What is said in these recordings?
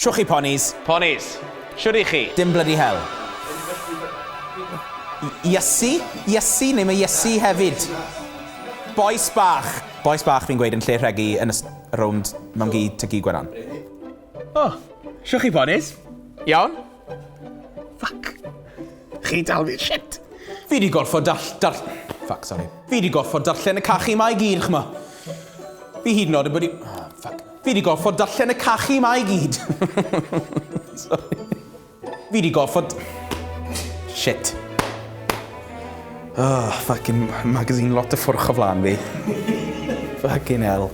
Shwch chi ponis. Ponis. Shwd i chi? Dim bloody hell. Iesu? Iesu? Neu mae Iesu hefyd. Bois bach. Bois bach fi'n gweud yn lle rhegi yn y rownd mam-gu ty-gu Gwenan. O, shwch chi ponis? Iawn? Fuck. Chi dal fi, shit! Fi di gorfod dall... dar... Fuck, sorry. Fi di gorfod darllen y cachu 'ma i gyd, ch'mo'. Fi hyd yn oed yn bod i... Oh, fuck. Fi di gorfod darllen y cachu 'ma i gyd. Sorry. Fi di gorfod... Shit. Oh, fucking magazine lot o ffwrch o flan fi. Fucking hell.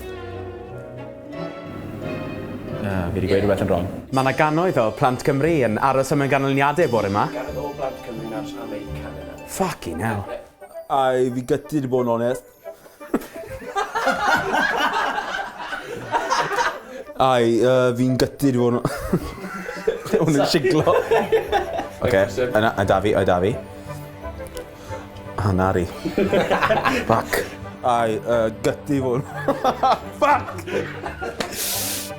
Uh, fi wedi gweud rhywbeth yn wrong. Mae yna gannoedd o plant Cymru yn aros am y ganlyniadau bore yma. Gannoedd o blant Cymru yn aros am eu canlyniadau. Fucking hell. Aye, fi gutted i bod yn onest. Aye, uh, fi'n gutted i fod yn... Hwn yn siglo. Oce, yna, a da fi, o da fi. Ah, na ri. Fuck. Aye, uh, gutted i fod yn... Fuck!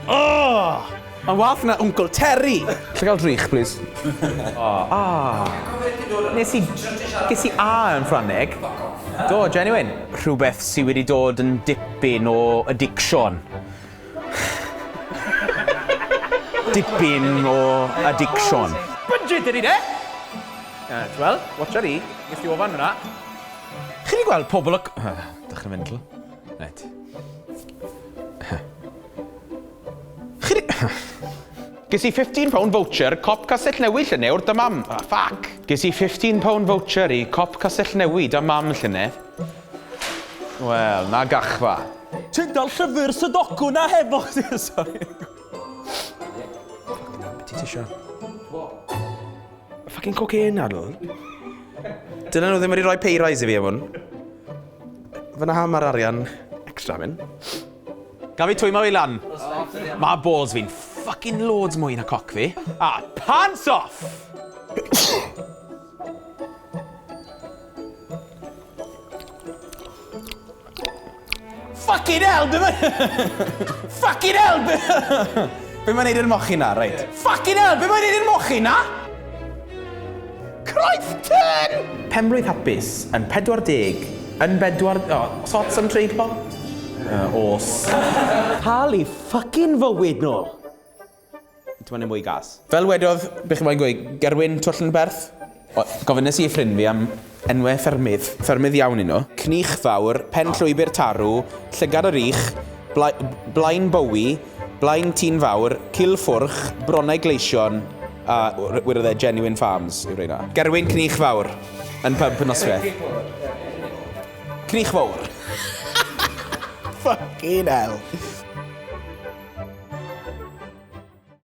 Oh! Mae'n wath na Uncle Terry! Lle gael drych, please? Oh. Ah. Nes i... Ges i A yn Ffrangeg. Do, genuine. Rhywbeth sydd wedi dod yn dipyn o addiction. Dipyn o addiction. Budget ydi de! Wel, watcha di. Nes di ofan fyna. Chi wedi gweld pobl o... Dechrau mental. Reit. Chi 'di... Ges i £15 voucher Cop Castell Newydd llynedd wrth dy mam. Ah, fuck! Ges i £15 voucher i Cop Castell Newydd da mam llynedd. Wel, na gachfa. Ti'n dal llyfr Sudoku na hefo chdi? Sorry. Fucking hell, be ti tisio? Fucking cocaine adl. Dylen nhw ddim wedi rhoi pay rise i fi am hwn. Fyna ham ar arian extra mynd. Gaf fi twymo fi lan? Mae balls fi'n fucking loads mwy na coc fi. A pants off! Fucking hell, be mae... Fucking hell, be... Be mae'n neud i'r mochyn na, reit. Fucking hell, be mae'n neud i'r mochyn na? Croeth turn! Penblwydd hapus yn 40, yn bedwar... O, oh, sots am treiglo? Os. Cael ei fucking fywyd nôl! Ti'n mynd mwy gas. Fel wedodd, be chi moyn gweud, Gerwyn Twllnberth? O, gofynnes i i ffrind fi am enwau ffermydd. Ffermydd iawn un nhw. Cnich Fawr, Pen Llwybr Tarw, Llygad yr Ych, Bla Blaen Bowie, Blaen Tîn Fawr, Cil Ffwrch, Bronnau Gleision, a wedodd e Genuine Farms yw rheina. Gerwyn Cnich Fawr, yn pub noswaith. Cnich Fawr. Fucking hell.